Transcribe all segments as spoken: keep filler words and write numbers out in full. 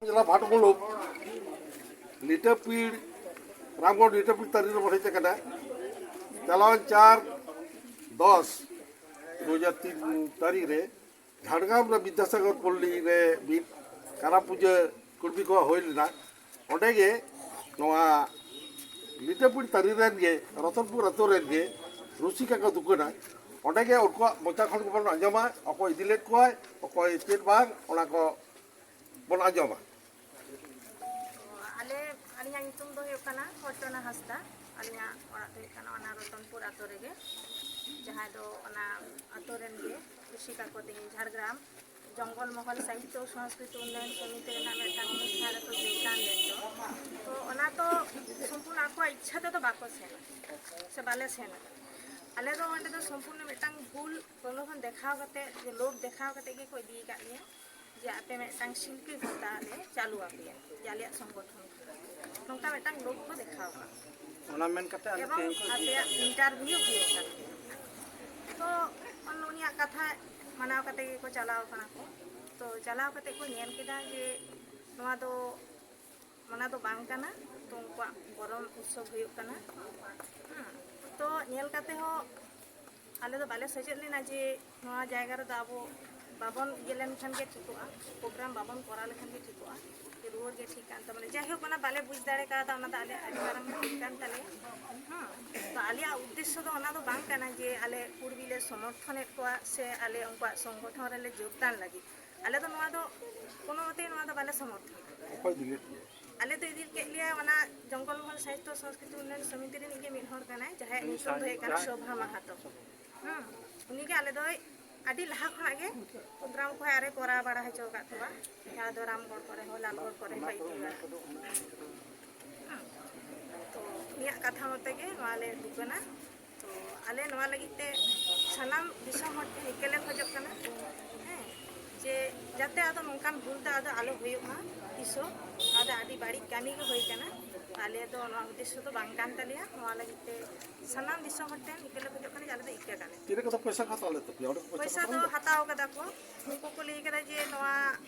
ᱡᱮᱞᱟ ᱵᱷᱟᱴ ᱢᱩᱞᱩᱠ ᱞᱤᱴᱟᱹᱯᱤᱲ, ᱨᱟᱢᱜᱚᱲ ᱞᱤᱴᱟᱹᱯᱤᱲ ᱛᱟᱹᱨᱤ ᱨᱮᱵᱚᱱ ᱦᱮᱡ ᱟᱠᱟᱱᱟ᱾ ᱪᱟᱞᱟᱣᱮᱱ ᱪᱟᱨ ᱫᱚᱥ ᱫᱩ ᱦᱟᱡᱟᱨ ᱛᱤᱱ ᱛᱟᱹᱨᱤᱠᱷ ᱨᱮ ᱡᱷᱟᱲᱜᱨᱟᱢ ᱨᱮ ᱵᱤᱫᱽᱫᱟᱥᱟᱜᱚᱨ ᱯᱚᱞᱞᱤ ᱨᱮ ᱢᱤᱫ ᱠᱟᱨᱟᱢ ᱯᱩᱡᱟᱹ ᱠᱩᱲᱵᱤ ᱠᱚᱣᱟᱜ ᱦᱩᱭ ᱞᱮᱱᱟ᱾ ᱚᱸᱰᱮ ᱜᱮ ᱱᱚᱣᱟ ᱞᱤᱴᱟᱹᱯᱤᱲ ᱛᱟᱹᱨᱤ ᱨᱮᱱ ᱜᱮ, ᱨᱚᱛᱚᱱᱯᱩᱨ ᱟᱛᱳ ᱨᱮᱱ ᱜᱮ ᱨᱩᱥᱤᱠᱟ ᱠᱚ ᱫᱩᱠᱟᱹᱱᱟ᱾ ᱚᱸᱰᱮ ᱜᱮ ᱩᱱᱠᱩᱣᱟᱜ ᱢᱚᱪᱟ ᱠᱷᱚᱱ ᱜᱮᱵᱚᱱ ᱟᱸᱡᱚᱢᱟ, ᱚᱠᱚᱭ ᱤᱫᱤ ᱞᱮᱫ ᱠᱚᱣᱟᱭ, ᱚᱠᱚᱭ ᱪᱮᱫ ᱵᱟᱝ, ᱚᱱᱟ ᱠᱚ ᱵᱚᱱ ᱟᱸᱡᱚᱢᱟ᱾ ᱟᱞᱮ, ᱟᱹᱞᱤᱧᱟᱜ ᱧᱩᱛᱩᱢ ᱫᱚ ᱦᱩᱭᱩᱜ ᱠᱟᱱᱟ ᱚᱨᱪᱚᱱᱟ ᱦᱟᱸᱥᱫᱟ᱾ ᱟᱹᱞᱤᱧᱟᱜ ᱚᱲᱟᱜ ᱫᱚ ᱦᱩᱭᱩᱜ ᱠᱟᱱᱟ ᱚᱱᱟ ᱨᱚᱛᱚᱱᱯᱩᱨ ᱟᱛᱳ ᱨᱮᱜᱮ, ᱡᱟᱦᱟᱸᱭ ᱫᱚ ᱚᱱᱟ ᱟᱛᱳ ᱨᱮᱱ ᱜᱮ ᱨᱩᱥᱤᱠᱟ ᱠᱚ ᱛᱮᱦᱮᱧ ᱡᱷᱟᱲᱜᱨᱟᱢ ᱡᱚᱝᱜᱚᱞ ᱢᱚᱦᱚᱞ ᱥᱟᱦᱤᱛᱛᱚ ᱥᱚᱝᱥᱠᱨᱤᱛᱤ ᱩᱱᱱᱚᱭᱚᱱ ᱥᱚᱢᱤᱛᱤ ᱨᱮᱱᱟᱜ ᱢᱤᱫᱴᱟᱝ ᱚᱱᱩᱥᱴᱷᱟᱱ ᱨᱮᱠᱚ ᱡᱳᱜᱽᱫᱟᱱ ᱞᱮᱫ ᱫᱚ᱾ ᱛᱚ ᱚᱱᱟ ᱫᱚ ᱥᱚᱢᱯᱩᱨᱱᱚ ᱟᱠᱚᱣᱟᱜ ᱤᱪᱪᱷᱟ ᱛᱮᱫᱚ ᱵᱟᱠᱚ ᱥᱮᱱ ᱟᱠᱟᱱᱟ ᱥᱮ ᱵᱟᱞᱮ ᱥᱮᱱ ᱟᱠᱟᱱᱟ᱾ ᱟᱞᱮ ᱫᱚ ᱚᱸᱰᱮ ᱫᱚ ᱥᱚᱢᱯᱩᱨᱱᱚ ᱢᱤᱫᱴᱟᱝ ᱵᱷᱩᱞ ᱯᱨᱚᱞᱳᱵᱷᱚᱱ ᱫᱮᱠᱷᱟᱣ ᱠᱟᱛᱮ, ᱡᱮ ᱞᱳᱵᱷ ᱫᱮᱠᱷᱟᱣ ᱠᱟᱛᱮ ᱜᱮᱠᱚ ᱤᱫᱤ ᱟᱠᱟᱫ ᱞᱮᱭᱟ, ᱡᱮ ᱟᱯᱮ ᱢᱤᱫᱴᱟᱝ ᱥᱤᱞᱯᱤ ᱵᱷᱟᱛᱟ ᱞᱮ ᱪᱟᱹᱞᱩ ᱟᱯᱮᱭᱟ, ᱡᱮ ᱟᱞᱮᱭᱟᱜ ᱥᱚᱝᱜᱚᱴᱷᱚᱱ ᱠᱷᱚᱱᱟᱜ ᱱᱚᱝᱠᱟ ᱢᱤᱫᱴᱟᱝ ᱞᱳᱵᱷ ᱠᱚ ᱫᱮᱠᱷᱟᱣ ᱟᱠᱟᱫ ᱞᱮᱭᱟ᱾ ᱚᱱᱟ ᱢᱮᱱ ᱠᱟᱛᱮ ᱟᱞᱮ ᱮᱵᱚᱝ ᱛᱮᱦᱮᱧ ᱠᱚ ᱤᱫᱤ ᱟᱯᱮᱭᱟᱜ ᱟᱠᱟᱫ ᱞᱮᱭᱟ᱾ ᱤᱱᱴᱟᱨᱵᱷᱤᱭᱩ ᱦᱩᱭᱩᱜ ᱠᱟᱱ ᱜᱮᱭᱟ᱾ ᱛᱚ ᱩᱱᱤᱭᱟᱜ ᱠᱟᱛᱷᱟ ᱢᱟᱱᱟᱣ ᱠᱟᱛᱮ ᱜᱮᱠᱚ ᱪᱟᱞᱟᱣ ᱠᱟᱱᱟ ᱠᱚ᱾ ᱛᱚ ᱪᱟᱞᱟᱣ ᱠᱟᱛᱮ ᱠᱚ ᱧᱮᱞ ᱠᱮᱫᱟ ᱡᱮ ᱱᱚᱣᱟ ᱫᱚ, ᱚᱱᱟ ᱫᱚ ᱵᱟᱝ ᱠᱟᱱᱟ᱾ ᱛᱚ ᱩᱱᱠᱩᱣᱟᱜ ᱜᱚᱨᱚᱢ ᱩᱛᱥᱚᱵ ᱦᱩᱭᱩᱜ ᱠᱟᱱᱟ᱾ ᱦᱮᱸ, ᱛᱚ ᱧᱮᱞ ᱠᱟᱛᱮ ᱦᱚᱸ ᱟᱞᱮ ᱫᱚ ᱵᱟᱞᱮ ᱥᱮᱪᱮᱫ ᱞᱮᱱᱟ ᱡᱮ ᱱᱚᱣᱟ ᱡᱟᱭᱜᱟ ᱨᱮᱫᱚ ᱟᱵᱚ ᱵᱟᱵᱚᱱ ᱤᱭᱟᱹ ᱞᱮᱱᱠᱷᱟᱱ ᱜᱮ ᱴᱷᱤᱠᱚᱜᱼᱟ, ᱯᱨᱳᱜᱨᱟᱢ ᱵᱟᱵᱚᱱ ᱠᱚᱨᱟᱣ ᱞᱮᱠᱷᱟᱱ ᱜᱮ ᱴᱷᱤᱠᱚᱜᱼᱟ, ᱡᱮ ᱨᱩᱣᱟᱹᱲ ᱜᱮ ᱴᱷᱤᱠ ᱠᱟᱱ ᱛᱟᱵᱚᱱᱟ᱾ ᱡᱟᱭᱦᱳᱠ, ᱚᱱᱟ ᱵᱟᱞᱮ ᱵᱩᱡᱽ ᱫᱟᱲᱮ ᱠᱟᱣᱫᱟ, ᱚᱱᱟ ᱫᱚ ᱟᱞᱮᱭᱟᱜ ᱟᱹᱰᱤ ᱢᱟᱨᱟᱝ ᱵᱷᱩᱞ ᱠᱟᱱ ᱛᱟᱞᱮᱭᱟ᱾ ᱦᱮᱸ, ᱛᱚ ᱟᱞᱮᱭᱟᱜ ᱩᱫᱽᱫᱮᱥᱥᱚ ᱫᱚ ᱚᱱᱟ ᱫᱚ ᱵᱟᱝ ᱠᱟᱱᱟ ᱡᱮ ᱟᱞᱮ ᱠᱩᱲᱵᱤ ᱞᱮ ᱥᱚᱢᱚᱨᱛᱷᱚᱱᱮᱫ ᱠᱚᱣᱟ ᱥᱮ ᱟᱞᱮ ᱩᱱᱠᱩᱣᱟᱜ ᱥᱚᱝᱜᱚᱴᱷᱚᱱ ᱨᱮᱞᱮ ᱡᱳᱜᱽᱫᱟᱱ ᱞᱟᱹᱜᱤᱫ᱾ ᱟᱞᱮ ᱫᱚ ᱱᱚᱣᱟ ᱫᱚ ᱠᱳᱱᱳ ᱢᱚᱛᱮ ᱱᱚᱣᱟ ᱫᱚ ᱵᱟᱞᱮ ᱥᱚᱢᱚᱨᱛᱷᱚᱱᱟ᱾ ᱚᱠᱚᱭ ᱤᱫᱤ ᱞᱮᱫ ᱯᱮᱭᱟ? ᱟᱞᱮ ᱫᱚ ᱤᱫᱤ ᱠᱮᱫ ᱞᱮᱭᱟ ᱚᱱᱟ ᱡᱚᱝᱜᱚᱞ ᱢᱚᱦᱚᱞ ᱥᱟᱦᱤᱛᱛᱚ ᱥᱚᱝᱥᱠᱨᱤᱛᱤ ᱩᱱᱱᱚᱭᱚᱱ ᱥᱚᱢᱤᱛᱤ ᱨᱤᱱᱤᱡ ᱜᱮ ᱢᱤᱫ ᱦᱚᱲ ᱠᱟᱱᱟᱭ, ᱡᱟᱦᱟᱸᱭᱟᱜ ᱧᱩᱛᱩᱢ ᱫᱚ ᱦᱩᱭᱩᱜ ᱠᱟᱱᱟ ᱥᱳᱵᱷᱟ ᱢᱟᱦᱟᱛᱚ᱾ ᱦᱮᱸ, ᱩᱱᱤᱜᱮ ᱟᱞᱮ ᱫᱚᱭ ᱟᱹᱰᱤ ᱞᱟᱦᱟ ᱠᱷᱚᱱᱟᱜ ᱜᱮ ᱯᱨᱳᱜᱨᱟᱢ ᱠᱚ ᱟᱨᱮ ᱠᱚᱨᱟᱣ ᱵᱟᱲᱟ ᱦᱚᱪᱚ ᱟᱠᱟᱫ ᱠᱚᱣᱟ, ᱡᱟᱦᱟᱸ ᱫᱚ ᱨᱟᱢᱜᱚᱲ ᱠᱚᱨᱮ ᱦᱚᱸ, ᱞᱟᱞᱜᱚᱲ ᱠᱚᱨᱮ ᱦᱚᱸ ᱤᱫᱤ ᱵᱟᱲᱟ᱾ ᱦᱮᱸ, ᱛᱚ ᱩᱱᱤᱭᱟᱜ ᱠᱟᱛᱷᱟ ᱢᱚᱛᱚ ᱜᱮ ᱱᱚᱣᱟ ᱞᱮ ᱫᱩᱠᱟᱹᱱᱟ᱾ ᱛᱚ ᱟᱞᱮ ᱱᱚᱣᱟ ᱞᱟᱹᱜᱤᱫ ᱛᱮ ᱥᱟᱱᱟᱢ ᱫᱤᱥᱚᱢ ᱦᱚᱲ ᱴᱷᱮᱱ ᱤᱠᱟᱹ ᱞᱮ ᱠᱷᱚᱡᱚᱜ ᱠᱟᱱᱟ, ᱦᱮᱸ, ᱡᱮ ᱡᱟᱛᱮ ᱟᱫᱚ ᱱᱚᱝᱠᱟᱱ ᱵᱷᱩᱞ ᱫᱚ ᱟᱫᱚ ᱟᱞᱚ ᱦᱩᱭᱩᱜ ᱢᱟ ᱛᱤᱥ ᱦᱚᱸ᱾ ᱱᱚᱣᱟ ᱫᱚ ᱟᱹᱰᱤ ᱵᱟᱹᱲᱤᱡ ᱠᱟᱹᱢᱤ ᱜᱮ ᱦᱩᱭ ᱠᱟᱱᱟ᱾ ᱟᱞᱮ ᱫᱚ ᱱᱚᱣᱟ ᱩᱫᱽᱫᱮᱥᱥᱚ ᱫᱚ ᱵᱟᱝ ᱠᱟᱱ ᱛᱟᱞᱮᱭᱟ᱾ ᱱᱚᱣᱟ ᱞᱟᱹᱜᱤᱫ ᱛᱮ ᱥᱟᱱᱟᱢ ᱫᱤᱥᱚᱢ ᱦᱚᱲ ᱴᱷᱮᱱ ᱤᱠᱟᱹ ᱞᱮ ᱠᱷᱚᱡᱚᱜ ᱠᱟᱱᱟ ᱡᱮ ᱟᱞᱮ ᱫᱚ ᱤᱠᱟᱹ ᱠᱟᱱᱟ᱾ ᱛᱤᱱᱟᱹᱜ ᱠᱟᱛᱮ ᱯᱚᱭᱥᱟ ᱠᱚ ᱦᱟᱛᱟᱣ ᱞᱮᱫ ᱛᱟᱯᱮᱭᱟ? ᱚᱸᱰᱮ ᱠᱚ ᱯᱚᱭᱥᱟ ᱯᱚᱭᱥᱟ ᱠᱚ ᱫᱚ ᱦᱟᱛᱟᱣ ᱞᱮᱫᱟ? ᱦᱟᱛᱟᱣ ᱠᱟᱫᱟ ᱠᱚ᱾ ᱩᱱᱠᱩ ᱠᱚ ᱞᱟᱹᱭ ᱠᱟᱫᱟ ᱡᱮ ᱱᱚᱣᱟ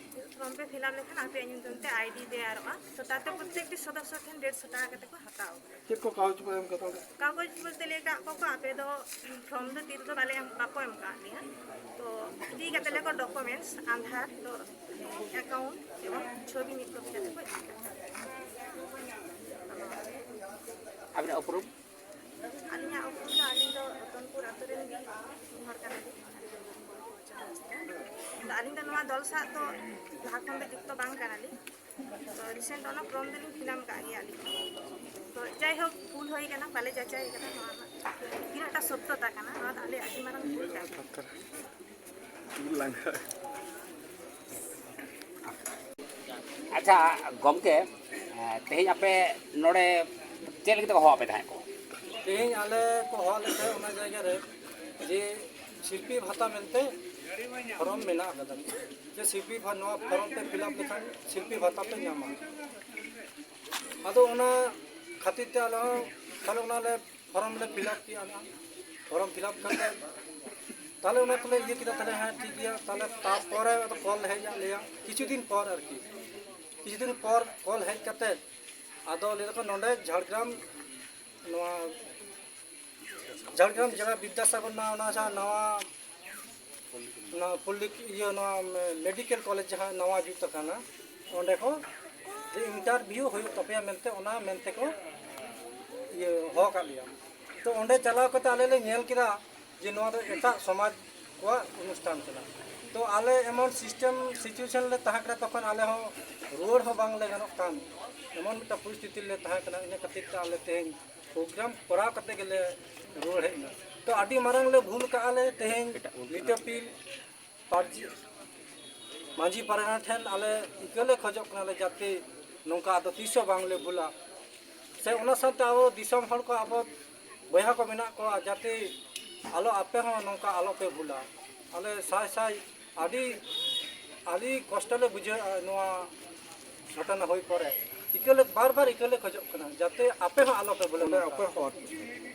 ᱯᱷᱨᱚᱢ ᱯᱮ ᱯᱷᱤᱞᱟᱯ ᱞᱮᱠᱷᱟᱱ ᱟᱯᱮᱭᱟᱜ ᱧᱩᱛᱩᱢ ᱛᱮ ᱟᱭᱰᱤ ᱛᱮᱭᱟᱨᱚᱜᱼᱟ᱾ ᱛᱚ ᱛᱟᱛᱮ ᱯᱨᱚᱛᱛᱮᱠᱴᱤ ᱥᱚᱫᱚᱥᱥᱚ ᱴᱷᱮᱱ ᱰᱮᱲᱥᱚ ᱴᱟᱠᱟ ᱠᱟᱛᱮ ᱠᱚ ᱦᱟᱛᱟᱣ ᱠᱟᱫᱟ᱾ ᱪᱮᱫ ᱠᱚ ᱠᱟᱜᱚᱡᱽ ᱠᱚ ᱮᱢ ᱠᱟᱫᱟ ᱚᱸᱰᱮ? ᱠᱟᱜᱚᱡᱽ ᱵᱚᱞᱛᱮ ᱞᱟᱹᱭ ᱠᱟᱜ ᱠᱚᱣᱟ ᱠᱚ, ᱟᱯᱮ ᱫᱚ ᱯᱷᱨᱚᱢ ᱫᱚ ᱛᱤ ᱨᱮᱫᱚ ᱵᱟᱞᱮ ᱮᱢ, ᱵᱟᱠᱚ ᱮᱢ ᱠᱟᱜ ᱞᱮᱭᱟ᱾ ᱛᱚ ᱤᱫᱤ ᱠᱟᱛᱮ ᱞᱮ ᱠᱚ ᱰᱚᱠᱩᱢᱮᱱᱴᱥ, ᱟᱫᱷᱟᱨ ᱫᱚ, ᱮᱠᱟᱣᱩᱱᱴ ᱮᱵᱚᱝ ᱪᱷᱚᱵᱤ ᱢᱤᱫ ᱠᱚᱯᱤ ᱠᱟᱛᱮ ᱠᱚ ᱤᱫᱤ ᱠᱟᱜᱼᱟ᱾ ᱟᱵᱤᱱᱟᱜ ᱩᱯᱨᱩᱢ? ᱟᱹᱞᱤᱧᱟᱜ ᱩᱯᱨᱩᱢ ᱫᱚ, ᱟᱹᱞᱤᱧ ᱫᱚ ᱨᱚᱛᱚᱱᱯᱩᱨ ᱟᱹᱛᱩ ᱨᱮᱱ ᱜᱮ ᱢᱤᱫ ᱦᱚᱲ ᱠᱟᱱᱟᱞᱤᱧ᱾ ᱟᱫᱚ ᱟᱹᱞᱤᱧ ᱫᱚ ᱱᱚᱣᱟ ᱫᱚᱞ ᱥᱟᱶ ᱫᱚ ᱞᱟᱦᱟ ᱠᱷᱚᱱ ᱫᱚ ᱡᱩᱠᱛᱚ ᱵᱟᱝ ᱠᱟᱱᱟᱞᱤᱧ᱾ ᱛᱚ ᱨᱤᱥᱮᱱᱴ ᱚᱱᱟ ᱯᱷᱨᱚᱢ ᱫᱚᱞᱤᱧ ᱯᱷᱤᱞᱟᱯ ᱠᱟᱜ ᱜᱮᱭᱟ ᱟᱹᱞᱤᱧ᱾ ᱛᱚ ᱡᱟᱭᱦᱳᱠ, ᱵᱷᱩᱞ ᱦᱩᱭ ᱠᱟᱱᱟ, ᱵᱟᱞᱮ ᱡᱟᱪᱟᱭ ᱠᱟᱫᱟ ᱱᱚᱣᱟ ᱨᱮᱱᱟᱜ ᱛᱤᱱᱟᱹᱜ ᱴᱟ ᱥᱚᱛᱛᱚᱛᱟ ᱠᱟᱱᱟ, ᱱᱚᱣᱟ ᱫᱚ ᱟᱞᱮᱭᱟᱜ ᱟᱹᱰᱤ ᱢᱟᱨᱟᱝ ᱵᱷᱩᱞ ᱠᱟᱱᱟ᱾ ᱟᱪᱪᱷᱟ ᱜᱚᱢᱠᱮ, ᱛᱮᱦᱮᱧ ᱟᱯᱮ ᱱᱚᱰᱮ ᱪᱮᱫ ᱞᱟᱹᱜᱤᱫ ᱛᱮᱠᱚ ᱦᱚᱦᱚ ᱟᱯᱮ ᱛᱟᱦᱮᱸᱫ ᱠᱚ? ᱛᱮᱦᱮᱧ ᱟᱞᱮ ᱠᱚ ᱦᱚᱦᱚ ᱞᱮᱫ ᱛᱟᱦᱮᱸᱫ ᱚᱱᱟ ᱡᱟᱭᱜᱟ ᱨᱮ ᱡᱮ ᱥᱤᱞᱯᱤ ᱵᱷᱟᱛᱟ ᱢᱮᱱᱛᱮ ᱯᱷᱚᱨᱚᱢ ᱢᱮᱱᱟᱜ ᱟᱠᱟᱫᱟ, ᱡᱮ ᱥᱤᱞᱯᱤ ᱵᱷᱟ- ᱱᱚᱣᱟ ᱯᱷᱚᱨᱚᱢ ᱯᱮ ᱯᱷᱤᱞᱟᱯ ᱞᱮᱠᱷᱟᱱ ᱥᱤᱞᱯᱤ ᱵᱷᱟᱛᱟ ᱯᱮ ᱧᱟᱢᱟ᱾ ᱟᱫᱚ ᱚᱱᱟ ᱠᱷᱟᱹᱛᱤᱨ ᱛᱮ ᱟᱞᱮ ᱦᱚᱸ ᱛᱟᱦᱞᱮ ᱚᱱᱟᱞᱮ ᱯᱷᱚᱨᱚᱢ ᱞᱮ ᱯᱷᱤᱞᱟᱯ ᱠᱮᱜᱼᱟ ᱱᱟᱜ᱾ ᱯᱷᱚᱨᱚᱢ ᱯᱷᱤᱞᱟᱯ ᱠᱟᱛᱮ ᱛᱟᱦᱞᱮ ᱚᱱᱟ ᱠᱚᱞᱮ ᱤᱭᱟᱹ ᱠᱮᱫᱟ, ᱛᱟᱦᱞᱮ ᱦᱮᱸ ᱴᱷᱤᱠ ᱜᱮᱭᱟ᱾ ᱛᱟᱦᱞᱮ ᱛᱟᱨᱯᱚᱨᱮ ᱟᱫᱚ ᱠᱚᱞ ᱦᱮᱡ ᱟᱫ ᱞᱮᱭᱟ, ᱠᱤᱪᱷᱩ ᱫᱤᱱ ᱯᱚᱨ ᱟᱨᱠᱤ, ᱠᱤᱪᱷᱩ ᱫᱤᱱ ᱯᱚᱨ ᱠᱚᱞ ᱦᱮᱡ ᱠᱟᱛᱮ ᱟᱫᱚ ᱞᱟᱹᱭ ᱫᱟᱠᱚ ᱱᱚᱰᱮ ᱡᱷᱟᱲᱜᱨᱟᱢ, ᱱᱚᱣᱟ ᱡᱷᱟᱲᱜᱨᱟᱢ ᱡᱮᱞᱟ ᱵᱤᱫᱽᱫᱟᱥᱟᱜᱚᱨ ᱱᱚᱣᱟ ᱚᱱᱟ ᱡᱟᱦᱟᱸ ᱱᱟᱣᱟ ᱱᱚᱣᱟ ᱯᱚᱞᱤ ᱤᱭᱟᱹ ᱱᱚᱣᱟ ᱢᱮᱰᱤᱠᱮᱞ ᱠᱚᱞᱮᱡᱽ ᱡᱟᱦᱟᱸ ᱱᱟᱣᱟ ᱡᱩᱛ ᱟᱠᱟᱱᱟ, ᱚᱸᱰᱮ ᱠᱚ ᱡᱮ ᱤᱱᱴᱟᱨᱵᱷᱤᱭᱩ ᱦᱩᱭᱩᱜ ᱛᱟᱯᱮᱭᱟ ᱢᱮᱱᱛᱮ, ᱚᱱᱟ ᱢᱮᱱᱛᱮ ᱠᱚ ᱤᱭᱟᱹ ᱦᱚᱦᱚ ᱟᱠᱟᱫ ᱞᱮᱭᱟ᱾ ᱛᱚ ᱚᱸᱰᱮ ᱪᱟᱞᱟᱣ ᱠᱟᱛᱮ ᱟᱞᱮ ᱞᱮ ᱧᱮᱞ ᱠᱮᱫᱟ ᱡᱮ ᱱᱚᱣᱟ ᱫᱚ ᱮᱴᱟᱜ ᱥᱚᱢᱟᱡᱽ ᱠᱚᱣᱟᱜ ᱚᱱᱩᱥᱴᱷᱟᱱ ᱠᱟᱱᱟ᱾ ᱛᱚ ᱟᱞᱮ ᱮᱢᱚᱱ ᱥᱤᱥᱴᱮᱢ ᱥᱤᱪᱩᱭᱮᱥᱚᱱ ᱞᱮ ᱛᱟᱦᱮᱸ ᱠᱟᱱᱟ, ᱛᱚᱠᱷᱚᱱ ᱟᱞᱮ ᱦᱚᱸ ᱨᱩᱣᱟᱹᱲ ᱦᱚᱸ ᱵᱟᱝᱞᱮ ᱜᱟᱱᱚᱜ ᱠᱟᱱ, ᱮᱢᱚᱱ ᱢᱤᱫᱴᱟᱝ ᱯᱚᱨᱤᱥᱛᱷᱤᱛᱤ ᱨᱮᱞᱮ ᱛᱟᱦᱮᱸ ᱠᱟᱱᱟ᱾ ᱤᱱᱟᱹ ᱠᱷᱟᱹᱛᱤᱨ ᱛᱮ ᱟᱞᱮ ᱛᱮᱦᱮᱧ ᱯᱨᱳᱜᱨᱟᱢ ᱠᱚᱨᱟᱣ ᱠᱟᱛᱮ ᱜᱮᱞᱮ ᱨᱩᱣᱟᱹᱲ ᱦᱮᱡ ᱮᱱᱟ᱾ ᱛᱚ ᱟᱹᱰᱤ ᱢᱟᱨᱟᱝ ᱞᱮ ᱵᱷᱩᱞ ᱠᱟᱜᱼᱟ ᱞᱮ ᱛᱮᱦᱮᱧ ᱢᱤᱫᱴᱟᱝ ᱯᱟᱹᱨᱥᱤ ᱢᱟᱹᱡᱷᱤ ᱯᱟᱨᱜᱟᱱᱟ ᱴᱷᱮᱱ ᱟᱞᱮ ᱤᱠᱟᱹ ᱞᱮ ᱠᱷᱚᱡᱚᱜ ᱠᱟᱱᱟᱞᱮ, ᱡᱟᱛᱮ ᱱᱚᱝᱠᱟ ᱟᱫᱚ ᱛᱤᱥ ᱦᱚᱸ ᱵᱟᱝᱞᱮ ᱵᱷᱩᱞᱟ᱾ ᱥᱮ ᱚᱱᱟ ᱥᱟᱶᱛᱮ ᱟᱵᱚ ᱫᱤᱥᱚᱢ ᱦᱚᱲ ᱠᱚ, ᱟᱵᱚ ᱵᱚᱭᱦᱟ ᱠᱚ ᱢᱮᱱᱟᱜ ᱠᱚᱣᱟ, ᱡᱟᱛᱮ ᱟᱞᱚ, ᱟᱯᱮ ᱦᱚᱸ ᱱᱚᱝᱠᱟ ᱟᱞᱚ ᱯᱮ ᱵᱷᱩᱞᱟ᱾ ᱟᱞᱮ ᱥᱟᱭ ᱥᱟᱭ ᱟᱹᱰᱤ, ᱟᱹᱰᱤ ᱠᱚᱥᱴᱚ ᱞᱮ ᱵᱩᱡᱷᱟᱹᱣᱮᱫᱼᱟ ᱱᱚᱣᱟ ᱜᱷᱚᱴᱚᱱᱟ ᱦᱩᱭ ᱯᱚᱨᱮ᱾ ᱤᱠᱟᱹ ᱞᱮ, ᱵᱟᱨ ᱵᱟᱨ ᱤᱠᱟᱹ ᱞᱮ ᱠᱷᱚᱡᱚᱜ ᱠᱟᱱᱟ, ᱡᱟᱛᱮ ᱟᱯᱮ ᱦᱚᱸ ᱟᱞᱚ ᱯᱮ ᱵᱚᱞᱚᱱᱟ᱾ ᱚᱠᱚᱭ ᱦᱚᱸ ᱟᱞᱚ ᱯᱮ ᱵᱚᱞᱚᱱᱟ᱾